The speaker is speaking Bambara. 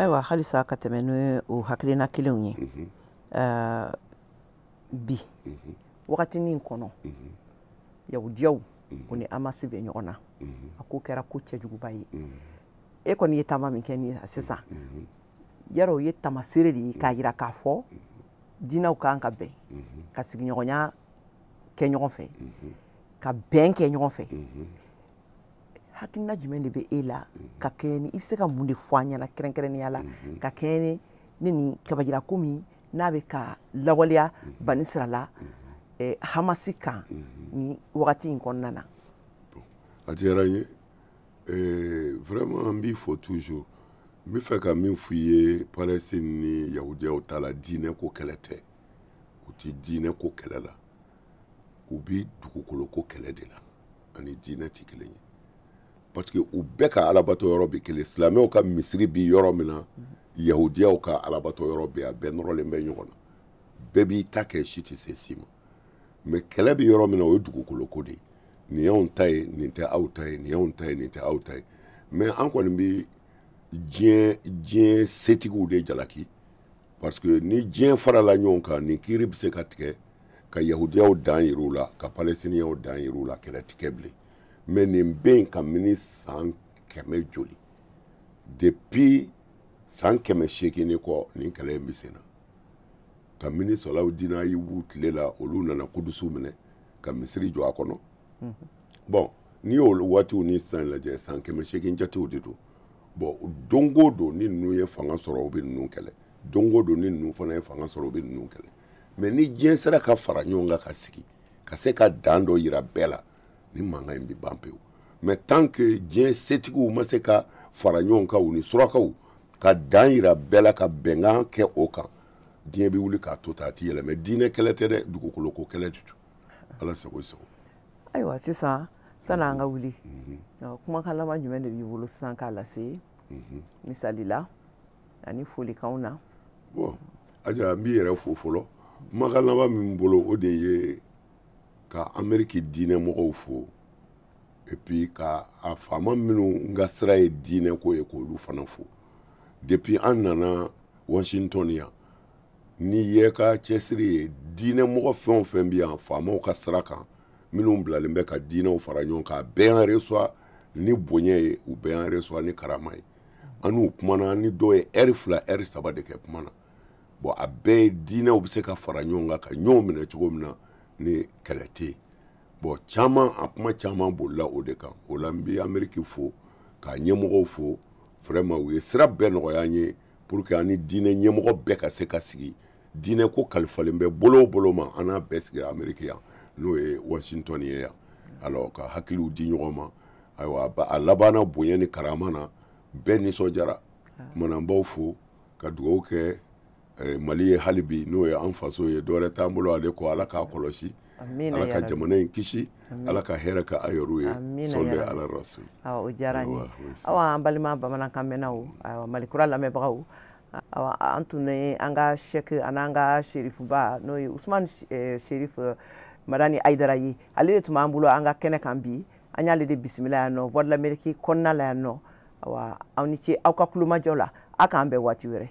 Ayiwa, halisa ka tɛmɛ ni o hakilina kelenw ye, bi wagatinin kɔnɔ, yahudiyaw o ni Hamasi bɛ ɲɔgɔn na. A ko kɛra ko cɛjuguba ye. E kɔni ye taama min kɛ nin sisan, yarɔ o ye tamaseere de ye k'a yira k'a fɔ diinɛw kan ka bɛn, ka sigiɲɔgɔnya kɛ ɲɔgɔn fɛ, ka bɛn kɛ ɲɔgɔn fɛ. Hakilina jumɛn de bɛ e la ka kɛɲɛ ni, i bɛ se ka mun de fɔ an ɲɛna kɛrɛnkɛrɛnnenya la ka kɛɲɛ ni nin kabajira ko min n'a bɛ ka lawaleya Banisirala Hamasi kan ni wagati in kɔnɔna na? A diyara n ye vraiment, n b'i fo toujours. N bɛ fɛ ka min f'i ye Palestine ni yahudiyaw ta la, diinɛ ko kɛlɛ tɛ. U ti diinɛ ko kɛlɛ la, u bi dugukolo ko kɛlɛ de la. Ani diinɛ ti kelen ye, parce que u bɛɛ ka alabato yɔrɔ bɛ kelen. Silamɛw ka misiri bi yɔrɔ min na, yahudiyaw ka alabato yɔrɔ bɛ yen. A bɛɛ nɔrɔlen bɛ ɲɔgɔn na, bɛɛ b'i ta kɛ, si tɛ se si ma. Mais kɛlɛ bɛ yɔrɔ min na, o ye dugukolo ko de ye. Nin y'anw ta ye, nin tɛ aw ta ye, nin y'anw ta ye, nin tɛ aw ta ye. Mais an kɔni bɛ diɲɛ setigiw de jalaki, parce que ni diɲɛ farala ɲɔgɔn kan, nin kiiri bɛ se ka tigɛ ka yahudiyaw dan yir'u la, ka palestiniyaw dan yir'u la, kɛlɛ ti kɛ bilen. Mais nin bɛ yen kabini san 100 joli, depuis san 800 ni kɔ, nin kɛlɛ in bɛ sen na. Kabini Salawudina Ayubu tile la, olu nana Kudusu minɛ ka misiri jɔ a kɔnɔ. Bon, n'i y'o waatiw ni sisan lajɛ, san 800 jatew de don. Bon, don o don ni ninnu ye fanga sɔrɔ, u bɛ ninnu kɛlɛ. Don o don ni ninnu fana ye fanga sɔrɔ, u bɛ ninnu kɛlɛ. Mais ni diɲɛ sera ka fara ɲɔgɔn kan ka sigi ka se ka dan dɔ yira bɛɛ la, ni mankan in bɛ ban pewu. Mais tant que diɲɛ setigiw ma se ka fara ɲɔgɔn kan, u ni surakaw ka dan yira bɛɛ la, ka bɛnkan kɛ o kan, diɲɛ bɛ wuli k'a to tan, a ti yɛlɛ. Mais diinɛ kɛlɛ tɛ dɛ, dugukolo ko kɛlɛ de don. Ala sago i sago. Ayiwa, sisan sanni an ka wuli, kumakan laban jumɛn de b'i bolo sisan k'a lase, misali la ani folikanw na? Bon, Aja, n b'i yɛrɛ fo fɔlɔ. Kumakan laban min bolo, o de ye ka Amérique diinɛ mɔgɔw fo, et puis ka a faama minnu n ka sira ye diinɛ ko ye, k'olu fana fo. Depuis an nana Washington yan, n'i ye ka cɛsiri ye, diinɛ mɔgɔ fɛn o fɛn bɛ yan, faamaw ka sira kan, minnu bilalen bɛ ka diinɛw fara ɲɔgɔn kan, a bɛɛ y'an reçoit ni bonya ye, u bɛɛ y'an reçoit ni karama ye. An n'u kumana, ni dɔw ye ɛri 2, ɛri 3 de kɛ kuma na. Bon, a bɛɛ ye diinɛw bɛ se ka fara ɲɔgɔn kan ka ɲɔgɔn minɛ cogo min na ni kɛlɛ tɛ yen. Bon, caman, a kuma caman bolila o de kan. O la, n bɛ Amérique fo, k'a ɲɛmɔgɔw fo. Vraiment, u ye sira bɛɛ nɔgɔya an ye pour que an ni diinɛ ɲɛmɔgɔ bɛɛ ka se ka sigi. Diinɛ ko kalifalen bɛ bolo o bolo ma, an n'a bɛɛ sigira Amérique yan, n'o ye Washington ye yan. Alors, ka hakiliw di ɲɔgɔn ma. Ayiwa, a labanna bonya ni karama na, bɛɛ nisɔndiyara. Kumana, n b'aw fo ka dugawu kɛ Mali ye hali bi, n'o ye an faso ye. Dɔwɛrɛ t'an bolo ale kɔ. Ala k'a kɔlɔsi, Ala ka jamana in kisi, Ala ka hɛrɛ kɛ a yɛrɛw ye. Sɔli ala rasul. O diyara n ye. Awa, an balima bamanankan mɛnnaw, ayiwa, Mali Kura lamɛnbagaw, awa, an tun ni an ka sɛki ani an ka serifuba, n'o ye Usumani Serif Madani Ayidara ye, ale de tun b'an bolo an ka kɛnɛ kan bi. An y'ale de bisimila yan nɔ, Voix de l'Amérique kɔnɔna la yan nɔ. Awa, aw ni ce aw ka kulomajɔ la. A k'an bɛn waati wɛrɛ.